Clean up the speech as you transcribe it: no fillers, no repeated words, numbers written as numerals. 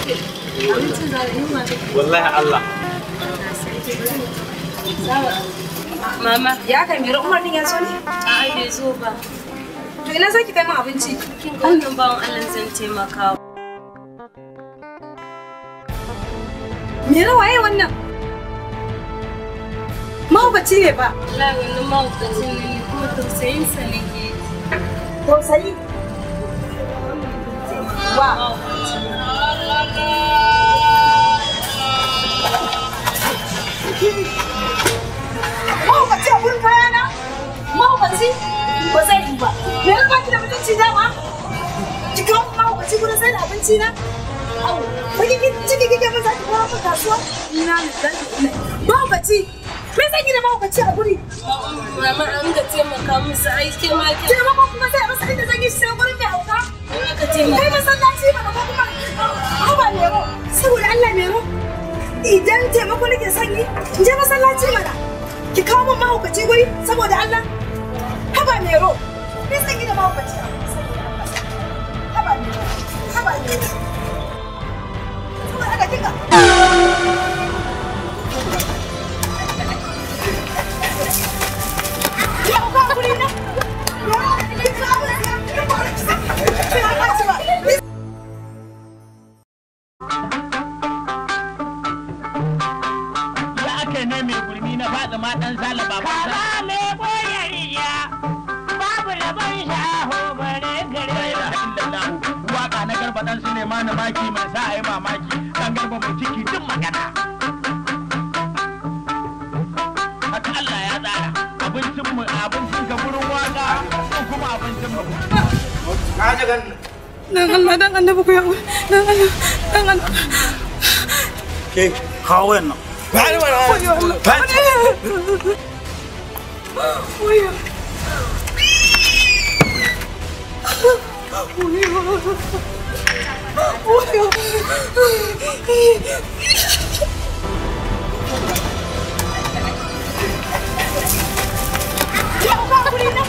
Abincin za a yi ma. Wallahi Allah. Mama. Ya kai Mero Umar din ya zo ne? A'a bai zo ba. To ina zaki kai min abinci? Kin ga wannan bawan Allah zan taimaka. Mero waye wannan? Mahaukaci ne ba. Wallahi wannan mahaukacin ne kuma tausayin sa nake ji. Tausayi? Wa. Mahaukaci a gurin kayana? Mahaukaci? Ba zai yi ba. Me ya baki da mutunci dama? Ki kawo mahaukaci gurin sai da abinci na? Au, baki ciki kike ba za ki kawo min kasuwa? Ina ne dan mahaukaci. Me zan yi da mahaukaci a guri? Mama an ga taimaka musu ai ke ma ke. Taimako kuma sai a rasa inda zan yi shi sai gurin mai hauka? Ka taimaka. Kai masallaci ba ko kuma ba Mero. Saboda Allah Mero. Idan taimako nake son yi, in je masallaci mana. Ki kawo min mahaukaci guri saboda Allah. Haba Mero. Me zan yi da mahaukaci a guri saboda Allah? Haba Mero. Haba Mero. Saboda haka kinga. Ya uka guri na. Ya aka ne mai gurmi na faɗi ma ɗan sala baba. Kama mai ɓoye babu rabon shaho bare gare. Waka na garba ɗan Sulemanu maki mai sa a yi mamaki ɗan garba mai ciki duk magana. Haka Allah ya tsara abincin mu abincin ka gurin waka ko kuma abincin mu. Dan Allah dan annabi ku yawo. Dan Allah dan Allah. Ke kawo wayan nan. Bani mana. Wayo Allah. Wayo. Wayo. Wayo. Ya uka guri na.